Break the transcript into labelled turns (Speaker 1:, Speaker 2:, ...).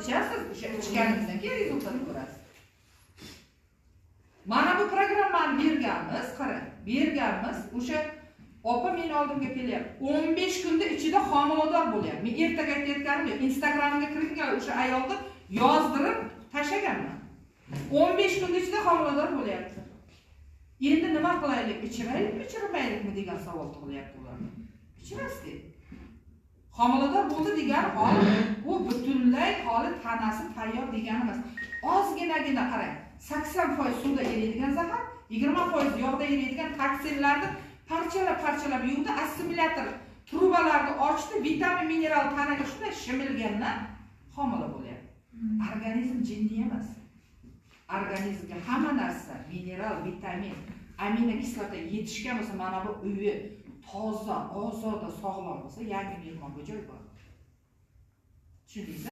Speaker 1: Ichasiz, o'sha ichganingizdan keyin результат ko'rasiz. Mana bu programmani berganmiz, qarang, berganmiz. O'sha opa meni oldimga kelyapti, 15 kunda ichida homilador bo'lyapti. Men ertaga aytayotganim yo'q, Instagramga kiringlar, o'sha ayolni yozdirib tashlaganman. 15 kunda ichida homilador bo'lyapti. Endi nima qilaylik, ichiraylikmi, ichirmaylikmi degan savol tug'ilyapti ularda. Ichirasiz deydi. Homilador bo'ldi degani holi u butunlay holi tanasi tayyor degani emas. Ozginagina, qarang, 80% suvda eriydigan zahar, 20% yog'da eriydigan toksinlarni parchalab parchalab yuvdi, assimilyator trubalarni ochdi, vitamin, mineral tanaga shunday shimilgandan homila bo'lyapti. Organizm jinni emas. Organizmga hamma narsa, mineral, vitamin, aminokislota yetishgan bo'lsa, mana bu uyi toza, ozoda, sog'lom bo'lsa, yangi mehmonga joy bor. Tushundingizmi?